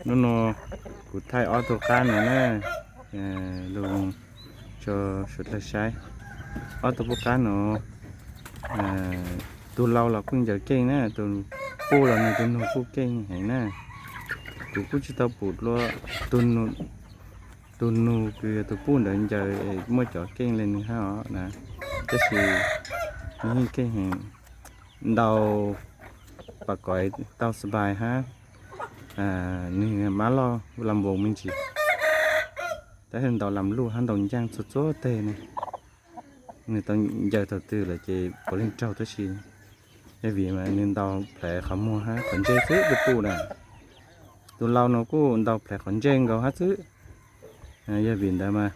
Hnub no kuv thaij ob tug qab no na, los tso sawv daws saib. Ob tug puj qab no, tus laus los kuj ncaws keej na, tus puj los nws tus nus kuj keej heev na. Kuv kuj tsis tau pum dua tus nus kws yog tus puj ntawd ncaws es muaj cov keej li nws hab os na, tab sis nws yeej keej heev, ntaus pas kov tau xab pais hab, nws mab loj lam npoos me ntsis, tab sis ntaus lam luj hab ntaus ncaaj txhua txhua teg na. Nws tau ncaws thaum twg lawm ces puav leej raug tab sis yog vim mas nws ntaus plhav qhov muag hab qhov ntsej xwb tus puj na. Tus laus no kuj ntaus plhav qhov ntsej nkaus hab xwb. Yog vim ntawd mas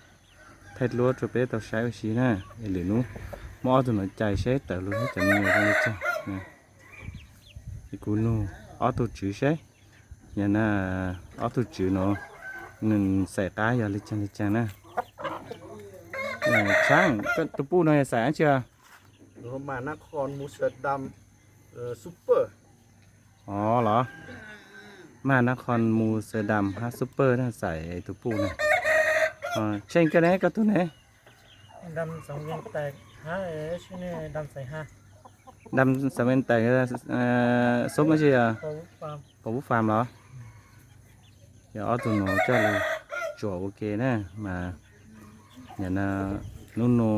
thaij duab rua peb tau saib ua si na. Es lwm hnub muab ob tug nuav cais saib tawm lug hab cov me nyuam zoo li caag. Es kuv nug ob tug tswv saib, yog na, ob tug tswv nuav nws xaim qab yog li caag li caag na. Tshaab, tus puj no yog xaim dlaab tsi? Os los, Maj Nab Qhoo Mus Xaw Dam hab Super na, xaim tus puj na. Tsheej koj ne, koj tug ne? Dam Xav Vees Taim, Xub dab tsi? Pov Vub Fam los? Yog ob tug nuav coj lug tsuam ua ke na mas, yog na, hnub no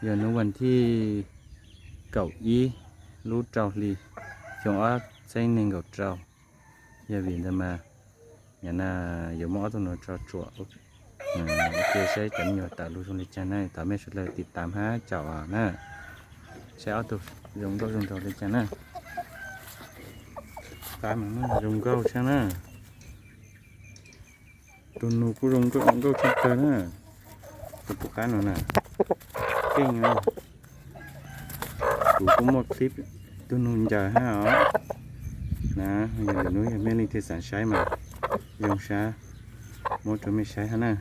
yog hnub vas thij kaum ib lub rau hli xyoo ob txheeb neeg nkaum rau. Yog vim ntawd mas, yog na, yuav muab ob tug nuav tso tsuam ua ke saib cov me nyuam tawm lug zoo li caag na, thov mej suav dlawg tiv tam hab caum na, saib ob tug zoo nkauj zoo nraug li caag na. Qab mas zoo nkauj tshaj na. Tus nus kuj zoo nkauj tshaj kawg na. Tus puj qab no na, keej na. Kuv kuj muaj clip tus nus ncaws hab os. Na, yog lwm hnub yog mej leej twg xaav saib mas zoo sab muab rua mej saib hab na.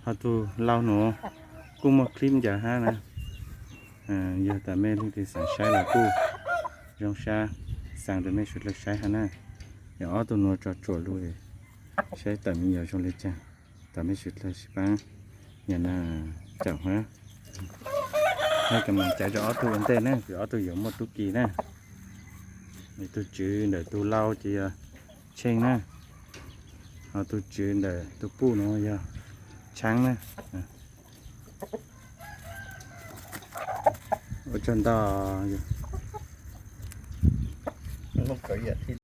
Ho tus laug nuav kuj muaj clip ncaws hab na. Yog tas mej leej twg xaav saib los kuj zoo sab xaa rua mej suav dlawg saib hab na. Yog ob tug nuav tso tsuam lug saib tawm me nyuam zoo li caag, thov mej suav dlawg sib paab, yog na, caum hab, hab kaam moos caiv rua ob tug ua ntej na, vim ob tug yuav muaj tub ki na. Tug tswv ntawm tus laug ces yog Tsheej na, ho tug tswv ntawm tus puj nuav yog Tshaab na. Ua tsaug ntau.